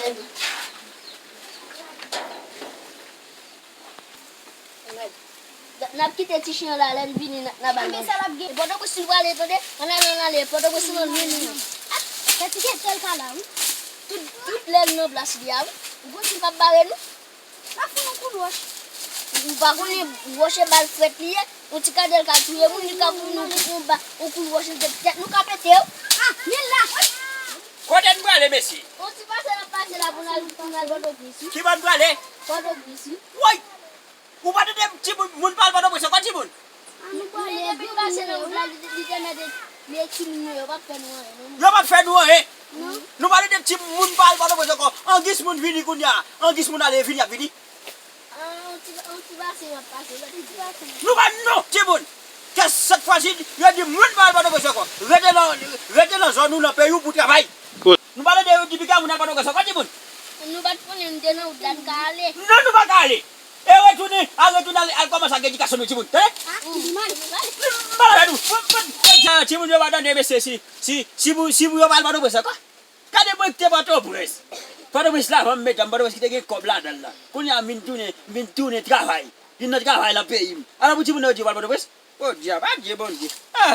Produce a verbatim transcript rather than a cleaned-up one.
N ap kite ti chen an la, lè n vini, n a, n a ba l manje. Pòtoprens nou prale, tande? Ann ale, ann ale, Pòtoprens nou vini. Ah, fatige tèl ka la, wi. Tout, tout lè l nan plas li a, wi. Ou konn si l p ap bare nou? L ap foun nou kout wòch. Ou pa konnen wòch e bal frèt li ye? Yon ti kandèl ka touye moun, li ka foun nou yon ba, yon kout wòch nan tèt, tèt nou ka pete, wi. Ah, men la. Kote n prale, mesye? Yon ti pase n ap pase la pou n al, pou n al Pòtoprens, wi. Ki bò n prale? Pòtoprens, wi. Woy! Ou pa tande timoun, moun pa al Pòtoprens ankò, timoun? Nou prale, depi l pase nan wout la, li, li te mete men timoun yo, yo p ap fè nou anyen, non. Yo p ap fè nou anyen. Non. Nou pa tande timoun pa al Pòtoprens ankò. Angis moun vini kounye a. Angis moun ale, vini, ap vini. Ah, yon ti, yon ti pase, n ap pase, yon ti pase. Nou pa, non, timoun. Kè sèt fwa si, yo di moun pa al Pòtoprens ankò. Rete nan, rete nan zòn ou, nan peyi w pou travay. Nou pa tande yo di piga moun al Pòtoprens ankò, timoun. Nou pa t konnen, nou te nan wout la, n ka ale. Non, nou pa ka ale. E retounen, al retounen, al, al kòmanse ak edikasyon nou, timoun. Tande? Ah, timoun, ale, ale. Mal avè nou. Bon, bon, bon, sa, timoun yo pa tande, mesye, si, si, si pou, si pou yo pa al Pòtoprens ankò. Gade mwen ki te Pòtoprens. Pòtoprens la, avan m mete m Pòtoprens ki te gen kòb ladan l la. Kounye a m vin tounen, m vin tounen travay. Vin nan travay nan peyi m. Alò pou timoun yo di yo pa al Pòtoprens? Podyab, adye Bondye. Ah!